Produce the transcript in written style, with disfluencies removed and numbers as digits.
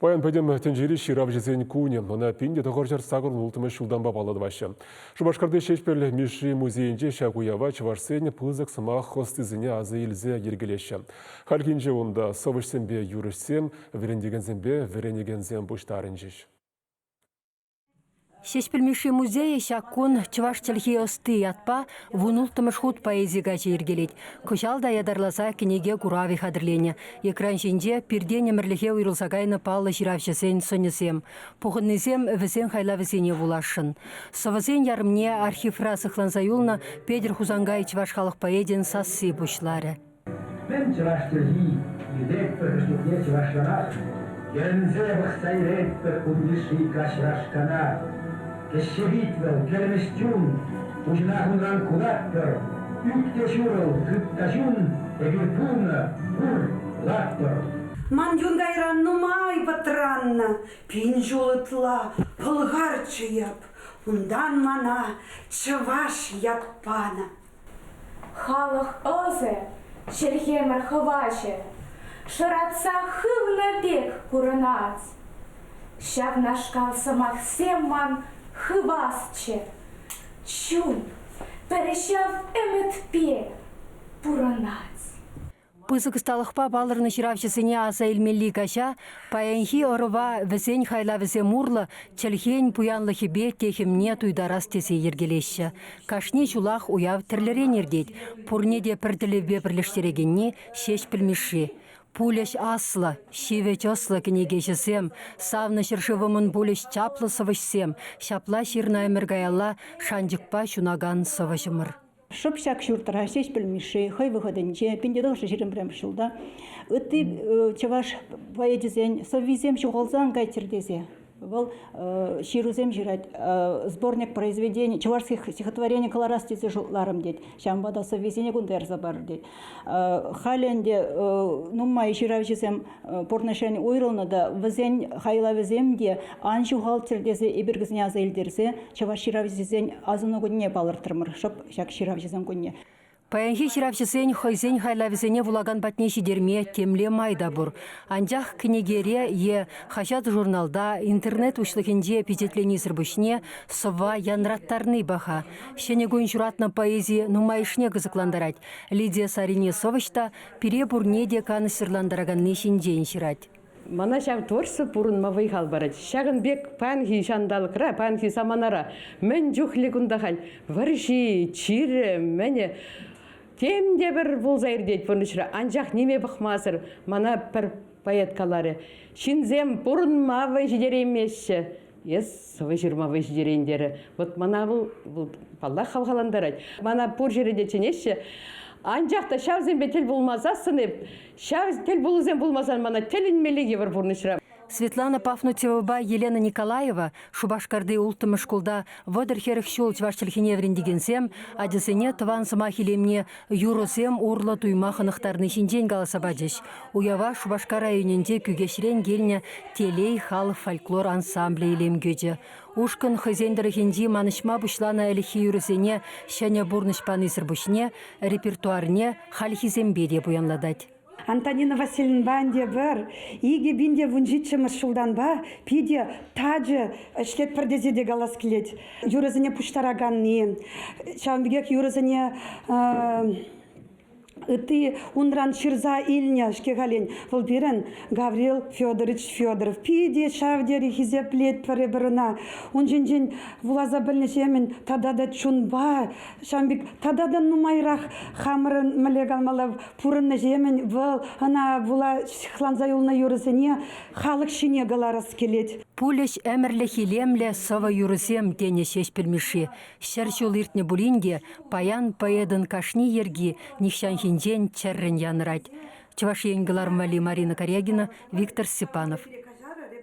Паян пӗтӗм тӗнчери ҫыравҫӑсен кунӗ. Ӑна 1986 ҫултанпа паллӑ тӑваҫҫӗ. Шупашкарти Ҫеҫпӗл Мишши музейӗнче ҫак уява чӑвашсен пысӑк сӑмах ӑстисене аса илсе йӗркелеҫҫӗ. Хальхинче унта сӑвӑҫсемпе юрӑҫсем, вӗрентекенсемпе вӗренекенсем пуҫтарӑнчӗҫ. Ҫеҫпӗл Мишши музейӗ ҫак кун Чӑваш чӗлхи ӑсти ятпа вунулттӑмӗш хут поэзи каҫӗ йӗркелет. Кӑҫал та ятарласа кӗнеке куравӗ хатӗрленӗ. Экран ҫинче пиртен ӗмӗрлӗхе уйрӑлса кайнӑ паллӑ ҫыравҫӑсен сӑнӗсем. Пухӑннисем вӗсен хайлавӗсене вуласшӑн. Сӑвӑсен ярӑмне архивра сыхланса юлнӑ Петӗр Хусанкай чӑваш халӑх поэтӗн сасси пуҫларӗ. Мӗн чӑваш чӗлхи илетпӗр чухне чӑвашланах, Йӗрӗнсе пӑхса илетпӗр кун йышши каҫрашкана. Кӗҫҫе пит вӑл, кӗлмӗҫ чун, пуҫӑнах унран кулатпӑр. Ӳк те ҫурӑл, хыт та ҫун, эпир пулнӑ, пур, пулатпӑр. Ман юн кайран нумай пӑтраннӑ, пин ҫул ытла пӑлхарччӗ эп, унтан мана чӑваш ят панӑ. Халӑх ӑсӗ, чӗлхемӗр хӑвачӗ, шӑратса хывнӑ пек курӑнать. Ҫавнашкал сӑмахсем ман хывасчӗ, чун пӗр ҫав ӗмӗтпе пурӑнать. Пысӑк ӑсталӑхпа палӑрнӑ ҫыравҫӑсене аса илмелли каҫа паянхи ӑрӑва вӗсен хайлавӗсем урлӑ чӗлхен пуянлӑхӗпе техӗмне туйтарас тесе йӗркелеҫҫӗ. Кашни ҫулах уяв тӗрлӗрен иртет. Пурне те пӗр тӗллевпе пӗрлештерекенни Ҫеҫпӗл Мишши. Пулӗҫ аслӑ, ҫивӗч ӑслӑ кӗнекеҫӗсем, савнӑ ҫӗршывӑмӑн пулӗҫ чаплӑ сӑвӑҫсем, ҫапла ҫырнӑ ӗмӗр каялла шанчӑкпа ҫунакан сӑвӑҫӑмӑр. Шӑп ҫак ҫуртра Ҫеҫпӗл Мишши хӑй вӑхӑтӗнче 1921 ҫулта ытти чӑваш поэчӗсен сӑввисем ҫухалсан кайччӑр тесе вӑл ҫырусем ҫырать, сборник произведений, чувашских стихотворений кӑларас тесе шутларӑм тет. Ҫавӑнпа та сӑввисене кунта ярса парӑр тет. Халӗ ӗнтӗ нумай ҫыравҫӑсем пурнӑҫран уйрӑлнӑ та вӗсен хайлавӗсем те ан ҫухалччӑр тесе эпир вӗсене аса илтерсе чӑваш ҫыравҫисен асӑну кунне палӑртрӑмӑр, шӑп ҫак ҫыравҫӑсен кунне. Паянхи ҫыравҫӑсен хӑйсен хайлавӗсене вулакан патне ҫитерме темле май та пур. Анчах кӗнекере е хаҫат-журналта, интернет уҫлӑхӗнче пичетленисӗр пуҫне сӑвва янраттарни паха. Ҫӗнӗ кун ҫуратнӑ поэзи нумайӑшне кӑсӑклантарать. Лидия Сарине сӑвӑҫ та пире пурне те канӑҫсӑрлантараканни ҫинчен ҫырать. Мана ҫав творчество пурӑнма вӑй-хал парать. Ҫакӑн пек паянхи ҫанталӑкра, паянхи саманара мӗн чухлӗ кунта халь вӑрҫи, чирӗ, мӗнӗ тем те пӗр пулса иртет пурнӑҫра. Анчах ниме пӑхмасӑр мана пӗр поэт каларӗ. Ҫынсем пурӑнма вӑй ҫитереймеҫҫӗ. Эс сӑвӑ ҫырма вӑй ҫитерен терӗ. Вот мана вӑл, вӑл паллах хавхалантарать. Мана пур ҫӗре те чӗнеҫҫӗ. Анчах та ҫавсемпе тӗл пулмасассӑн эп, ҫав тӗл пулусем пулмасан мана тӗлӗнмелле йывӑр пурнӑҫра. Светлана Пафнутьевӑпа Елена Николаева Шупашкарти улттӑмӗш шкулта 30-40 ҫул чӑваш чӗлхине вӗрентекенсем ачасене тӑван сӑмах илемне юрӑсем урлӑ туйма хӑнӑхтарни ҫинчен каласа пачӗҫ. Уява Шупашкар районӗнчи Кӳкеҫрен килнӗ Телей халӑх фольклор ансамблӗ илем кӳчӗ. Ушкӑн хӑйсен тӑрӑхӗнчи манӑҫма пуҫланӑ ӗлӗкхи юрӑсене ҫӗнӗ пурнӑҫ панисӗр пуҫне репертуарне хальхисемпе те пуянлатать. Антонина Васильевнӑпа ӗнтӗ пӗр 2017 ҫултанпа питӗ тачӑ ӗҫлетпӗр тесе те калас килет. Юрӑсене пуҫтараканни, ҫавӑн пекех юрӑсене Ытти унран ҫырса илнӗ-ҫке халин. Вӑл пирӗн Гаврил Федорович Федоров. Питӗ ҫав тери хисеплетпӗр эпир ӑна. Ун ҫинчен вуласа пӗлнӗҫемӗн тата та чунпа ҫавӑн пек тата та нумайрах хамӑрӑн мӗнле калмалла пурӑннӑҫемӗн вӑл ӑна вула ҫыхланса юлнӑ юрӑсене халӑх ҫине кӑларас килет. Пулӗҫ ӗмӗрлӗх илемлӗ сӑвӑ-юрӑсем, тенӗ Ҫеҫпӗл Мишши. Ҫӗр ҫул иртнӗ пулин те паян поэтӑн кашни йӗрки нихҫанхинчен чӗррӗн янӑрать. Чӑваш Ен кӑларӑм валли Марина Карягина, Виктор Степанов.